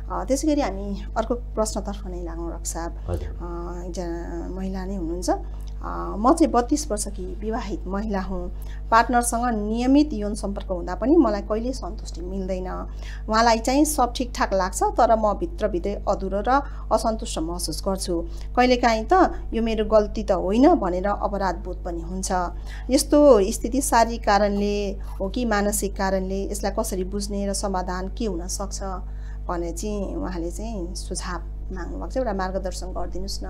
त्यसैगरी हामी अर्को प्रश्नतर्फ नै लाग्छौँ रक साहब। एकजना महिला नै हुनुहुन्छ। म चाहिँ 32 वर्षकी विवाहित महिला हुँ। पार्टनरसँग नियमित यौन सम्पर्क हुँदा पनि मलाई कहिल्यै सन्तुष्टि मिल्दैन। उहाँलाई चाहिँ सब ठिकठाक लाग्छ, तर म भित्रभित्रै अधुरो र असन्तुष्ट महसुस गर्छु। कहिलेकाहीँ त यो मेरो गल्ती त होइन भनेर अपराध बोध पनि हुन्छ। यस्तो स्थिति शारीरिक कारणले हो कि मानसिक कारणले, यसलाई कसरी बुझ्ने र समाधान के हुन सक्छ भने चाहिँ उहाँले चाहिँ सुझाव माग्नुभएको छ। एउटा मार्गदर्शन गरिदिनुहोस् न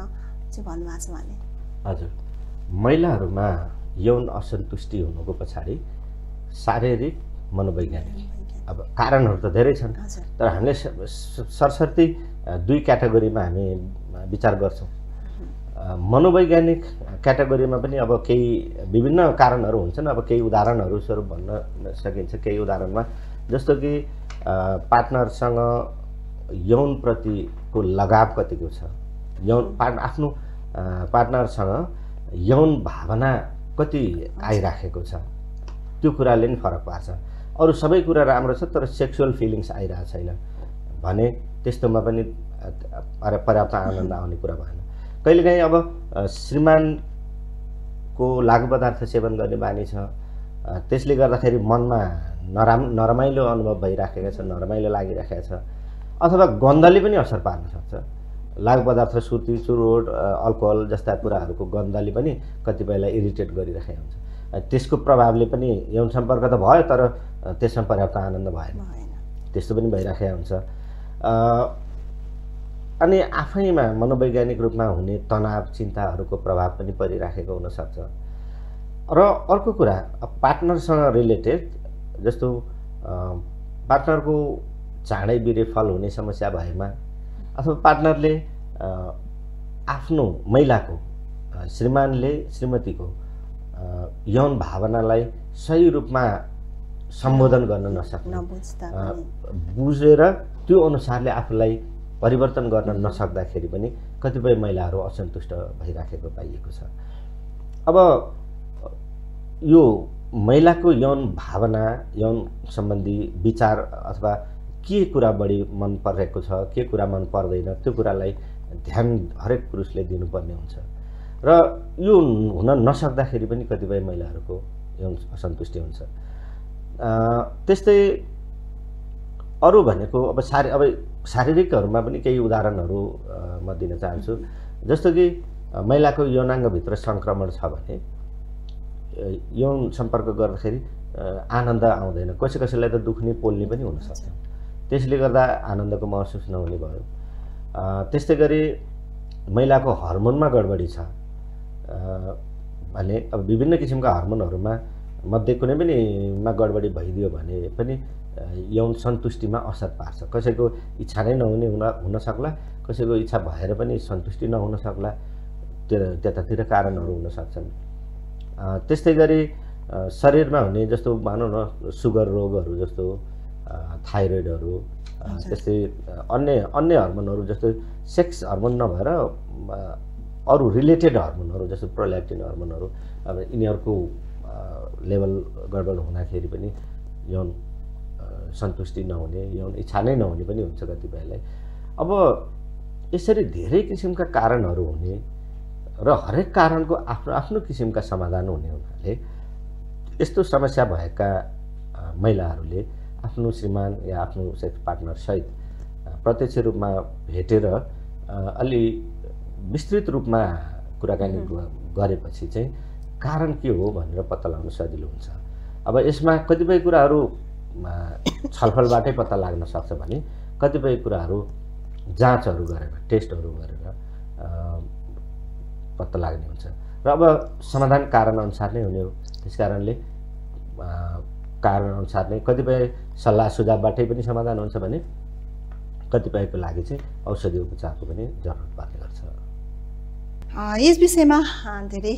चाहिँ भन्नुभएको छ उहाँले। हजुर, महिलाहरूमा यौन असन्तुष्टि हुनुको पछाडि शारीरिक मनोवैज्ञानिक अब कारणहरू त धेरै छन्, तर हामीले सरसर्ती दुई क्याटेगोरीमा हामी विचार गर्छौँ। मनोवैज्ञानिक क्याटेगोरीमा पनि अब केही विभिन्न कारणहरू हुन्छन्। अब केही उदाहरणहरू स्वरूप भन्न सकिन्छ। केही उदाहरणमा जस्तो कि पार्टनरसँग यौनप्रतिको लगाव कतिको छ, आफ्नो पार्टनरसँग यौन भावना कति आइराखेको छ, त्यो कुराले नि फरक पार्छ। अरू सबै कुरा राम्रो छ तर सेक्सुअल फिलिङ्स आइरहेको छैन भने त्यस्तोमा पनि पर्याप्त आनन्द आउने कुरा भएन। कहिलेकाहीँ अब श्रीमानको लागु पदार्थ सेवन गर्ने बानी छ, त्यसले गर्दाखेरि मनमा नरमाइलो अनुभव भइराखेको छ, नरमाइलो लागिराखेको छ, अथवा गन्धले पनि असर पार्न सक्छ। लागु पदार्थ, सुर्ती, चुरोट, अल्कोहल जस्ता कुराहरूको गन्धले पनि कतिपयलाई इरिटेट गरिराखेको हुन्छ। त्यसको प्रभावले पनि यौन सम्पर्क त भयो तर त्यसमा पर्याप्त आनन्द भएन, त्यस्तो पनि भइराखेको हुन्छ। अनि आफैमा मनोवैज्ञानिक रूपमा हुने तनाव, चिन्ताहरूको प्रभाव पनि परिराखेको हुनसक्छ। र अर्को कुरा पार्टनरसँग रिलेटेड, जस्तो पार्टनरको चाँडै विरेफल हुने समस्या भएमा, अथवा पार्टनरले आफ्नो महिलाको, श्रीमानले श्रीमतीको यौन भावनालाई सही रूपमा सम्बोधन गर्न नसक्ने, बुझेर त्यो अनुसारले आफूलाई परिवर्तन गर्न नसक्दाखेरि पनि कतिपय महिलाहरू असन्तुष्ट भइराखेको पाइएको छ। अब यो महिलाको यौन भावना, यौन सम्बन्धी विचार अथवा के कुरा बढी मन परेको छ, के कुरा मन पर्दैन, त्यो कुरालाई ध्यान हरेक पुरुषले दिनुपर्ने हुन्छ। र यो हुन नसक्दाखेरि पनि कतिपय महिलाहरूको यौन असन्तुष्टि हुन्छ। त्यस्तै अरू भनेको अब शारीरिकहरूमा पनि केही उदाहरणहरू म दिन चाहन्छु। जस्तो कि महिलाको यौनाङ्गभित्र सङ्क्रमण छ भने यौन सम्पर्क गर्दाखेरि आनन्द आउँदैन, कसैलाई त दुख्ने पोल्ने पनि हुनसक्छ, त्यसले गर्दा आनन्दको महसुस नहुने भयो। त्यस्तै गरी महिलाको हर्मोनमा गडबडी छ भने, अब विभिन्न किसिमका हर्मोनहरूमा मध्ये कुनै पनि मा गडबडी भइदियो भने पनि यौन सन्तुष्टिमा असर पार्छ। कसैको इच्छा नै नहुने हुन सक्ला, कसैको इच्छा भएर पनि सन्तुष्टि नहुन सक्ला, त्यतातिर कारणहरू हुन सक्छन्। त्यस्तै गरी शरीरमा हुने जस्तो भनौँ न सुगर रोगहरू जस्तो थाइरोइडहरू, त्यस्तै अन्य हर्मोनहरू जस्तो सेक्स हर्मोन नभएर अरू रिलेटेड हर्मोनहरू जस्तो प्रोल्याक्टिन हर्मोनहरू, अब यिनीहरूको लेभल गडबड हुँदाखेरि पनि यौन सन्तुष्टि नहुने, यौन इच्छा नै नहुने पनि हुन्छ कतिपयलाई। अब यसरी धेरै किसिमका कारणहरू हुने र हरेक कारणको आफ्नो आफ्नो किसिमका समाधान हुने हुनाले यस्तो समस्या भएका महिलाहरूले आफ्नो श्रीमान या आफ्नो सेक्स पार्टनर सहित प्रत्यक्ष रूपमा भेटेर अलि विस्तृत रूपमा कुराकानी गरेपछि चाहिँ कारण के हो भनेर पत्ता लगाउन सजिलो हुन्छ। अब यसमा कतिपय कुराहरू छलफलबाटै पत्ता लाग्न सक्छ भने कतिपय कुराहरू जाँचहरू गरेर, टेस्टहरू गरेर पत्ता लाग्ने हुन्छ। र अब समाधान कारणअनुसार नै हुने हो। त्यसकारणले कारणअनुसार नै कतिपय सल्लाह सुझावबाटै पनि समाधान हुन्छ भने कतिपयको लागि चाहिँ औषधि उपचारको पनि जरुरत पर्ने गर्छ। यस विषयमा धेरै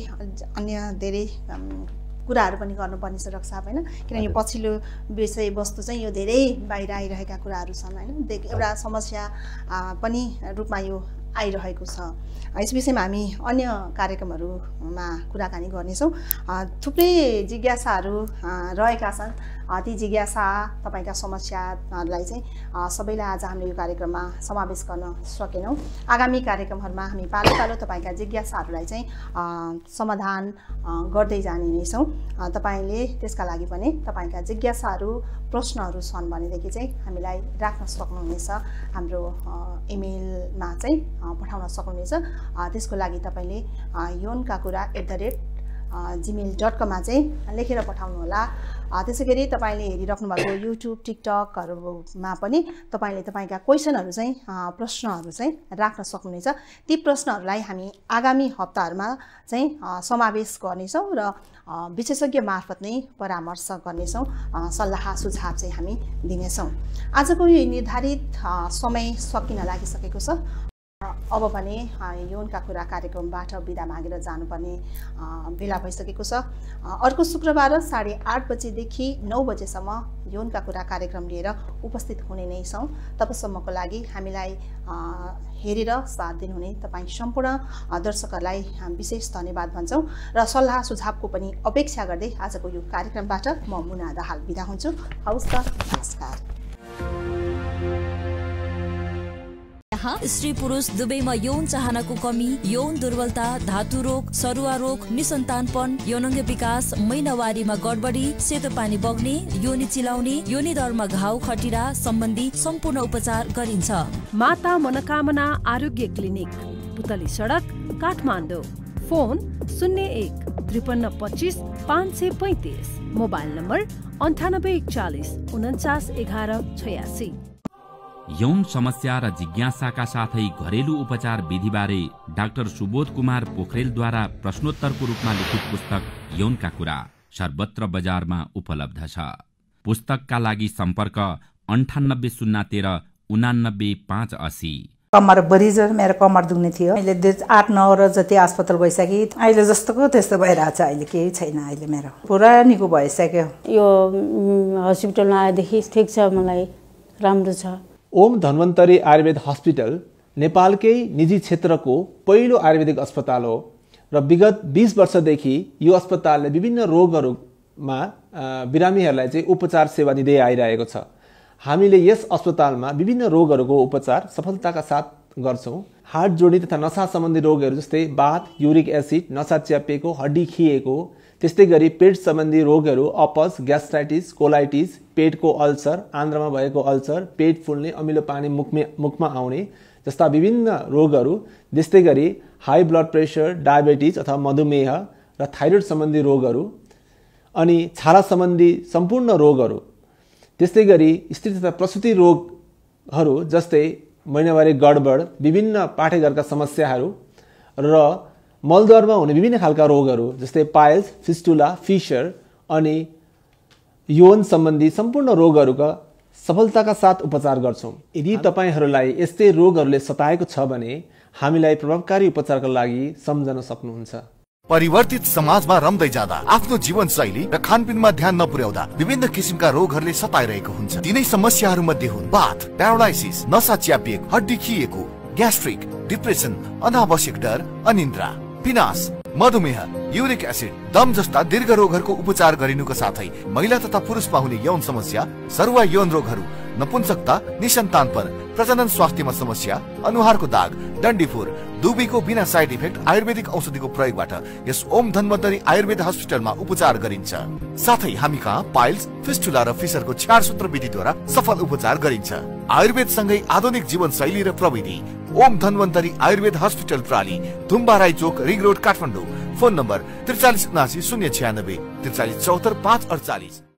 कुराहरू पनि गर्नुपर्ने छ रक साहब, होइन? किनभने पछिल्लो विषयवस्तु चाहिँ यो धेरै बाहिर आइरहेका कुराहरू छन्, होइन? एउटा समस्या पनि रूपमा यो आइरहेको छ। यस विषयमा हामी अन्य कार्यक्रमहरूमा कुराकानी गर्नेछौँ। थुप्रै जिज्ञासाहरू रहेका छन्। ती जिज्ञासा तपाईँका समस्याहरूलाई चाहिँ सबैलाई आज हामीले यो कार्यक्रममा समावेश गर्न सकेनौँ। आगामी कार्यक्रमहरूमा हामी पालो पालो तपाईँका जिज्ञासाहरूलाई चाहिँ समाधान गर्दै जाने नै छौँ। तपाईँले त्यसका लागि पनि तपाईँका जिज्ञासाहरू प्रश्नहरू छन् भनेदेखि चाहिँ हामीलाई राख्न सक्नुहुनेछ, हाम्रो इमेलमा चाहिँ पठाउन सक्नुहुनेछ। त्यसको लागि तपाईँले yonkakura@gmail.com मा चाहिँ लेखेर पठाउनुहोला। त्यसै गरी तपाईँले हेरिराख्नु भएको युट्युब टिकटकहरूमा पनि तपाईँले तपाईँका क्वेसनहरू चाहिँ प्रश्नहरू चाहिँ राख्न सक्नुहुनेछ। ती प्रश्नहरूलाई हामी आगामी हप्ताहरूमा चाहिँ समावेश गर्नेछौँ र विशेषज्ञ मार्फत नै परामर्श गर्नेछौँ, सल्लाह सुझाव चाहिँ हामी दिनेछौँ। आजको यो निर्धारित समय सकिन लागिसकेको छ। अब भने यौनका कुरा कार्यक्रमबाट बिदा मागेर जानुपर्ने बेला भइसकेको छ। अर्को शुक्रबार 8:30 बजेदेखि 9 बजेसम्म यौनका कुरा कार्यक्रम लिएर उपस्थित हुने नै छौँ। तबसम्मको लागि हामीलाई हेरेर साथ दिनुहुने तपाईँ सम्पूर्ण दर्शकहरूलाई विशेष धन्यवाद भन्छौँ र सल्लाह सुझावको पनि अपेक्षा गर्दै आजको यो कार्यक्रमबाट म मुना दाहाल बिदा हुन्छु। हवस् त, नमस्कार। स्त्री पुरुष दुवैमा यौन चाहनाको कमी, यौन दुर्बलता, धातु रोग, सरुवा रोग, निसन्तानपन, यौनाङ्ग विकास, महिनावारीमा गडबडी, सेतो पानी बग्ने, योनि चिलाउने, योनि दरमा घाउ खटिरा सम्बन्धी सम्पूर्ण उपचार गरिन्छ। माता मनोकामना आरोग्य क्लिनिक, पुतली सडक, काठमाडौँ। Phone 01 53 25 535, mobile number 98 41 49 11 86। यौन समस्या र जिज्ञासाका साथै घरेलु उपचार विधिबारे डाक्टर सुबोध कुमार पोखरेलद्वारा प्रश्नोत्तरको रूपमा लिखित पुस्तक यौनका कुरा सर्वत्र बजारमा उपलब्ध छ। पुस्तकका लागि सम्पर्क 98 013 89 580। कमर बरिजर मेरो कमर दुख्ने थियो, अहिले 8-9 वर्ष जति अस्पताल भइसके, अहिले जस्तोको त्यस्तो भइरहेछ। अहिले केही छैन, अहिले मेरो पुरा निको भइसक्यो। यो हस्पिटलमा आएदेखि ठिक छ, मलाई राम्रो छ। ओम धन्वन्तरी आयुर्वेद हस्पिटल नेपालकै निजी क्षेत्रको पहिलो आयुर्वेदिक अस्पताल हो र विगत 20 वर्षदेखि यो अस्पतालले विभिन्न रोगहरूमा बिरामीहरूलाई चाहिँ उपचार सेवा दिँदै आइरहेको छ। हामीले यस अस्पतालमा विभिन्न रोगहरूको उपचार सफलताका साथ गर्छौँ। हार्ट जोड्ने तथा नसा सम्बन्धी रोगहरू जस्तै बाथ, युरिक एसिड, नसा च्यापिएको, हड्डी खिएको, त्यस्तै गरी पेट सम्बन्धी रोगहरू अपच, ग्यास्ट्राइटिस, कोलाइटिस, पेटको अल्सर, आन्द्रामा भएको अल्सर, पेट फुल्ने, अमिलो पानी मुखमा आउने जस्ता विभिन्न रोगहरू, त्यस्तै गरी हाई ब्लड प्रेसर, डायबिटिज अथवा मधुमेह र थाइरोइड सम्बन्धी रोगहरू, अनि छाला सम्बन्धी सम्पूर्ण रोगहरू, त्यस्तै गरी स्त्री तथा प्रसुति रोगहरू जस्तै महिनावारी गडबड, विभिन्न पाठेघरका समस्याहरू र मलद्वारमा हुने विभिन्न खालका रोगहरू जस्तै पाइल्स, फिस्टुला, फिसर अनि यौन सम्बन्धी सम्पूर्ण रोगहरूका सफलताका साथ उपचार गर्छौँ। यदि तपाईहरूलाई यस्तै रोगहरूले सताएको छ भने हामीलाई प्रभावकारी उपचारका लागि सम्झन सक्नुहुन्छ। परिवर्तित समाजमा रम्दै जाँदा आफ्नो जीवनशैली र खानपिनमा ध्यान नपुर्याउँदा विभिन्न किसिमका रोगहरूले सताइरहेको हुन्छ। तिनै समस्याहरू मध्ये हुन् बाथ, प्यारालाइसिस, नसा च्यापिएको, हड्डी खिएको, ग्यास्ट्रिक, डिप्रेसन, अनावश्यक डर, अनिन्द्रा, पिनास, मधुमेह, युरिक एसिड, दम जस्ता दीर्घ रोगहरूको उपचार गरिनुको साथै महिला तथा पुरुषमा हुने यौन समस्या, सरुवा यौन रोगहरू, नपुंसकता, निसन्तानपन, प्रजनन स्वास्थ्यमा समस्या, अनुहारको दाग, डन्डीफोर, दुबीको बिना साइड इफेक्ट आयुर्वेदिक औषधिको प्रयोगबाट यस ओम धन्वन्तरी आयुर्वेद हस्पिटलमा उपचार गरिन्छ। साथै हामी कहाँ पाइल्स, फिस्टुला र फिसरको 4 सूत्र विधिद्वारा सफल उपचार गरिन्छ। आयुर्वेद सँगै आधुनिक जीवनशैली र प्रविधि ओम धन्वन्तरी आयुर्वेद हस्पिटल प्राली, Dhumbarai Chowk, ring road, Kathmandu. Phone number 43 79 096 43 74 548।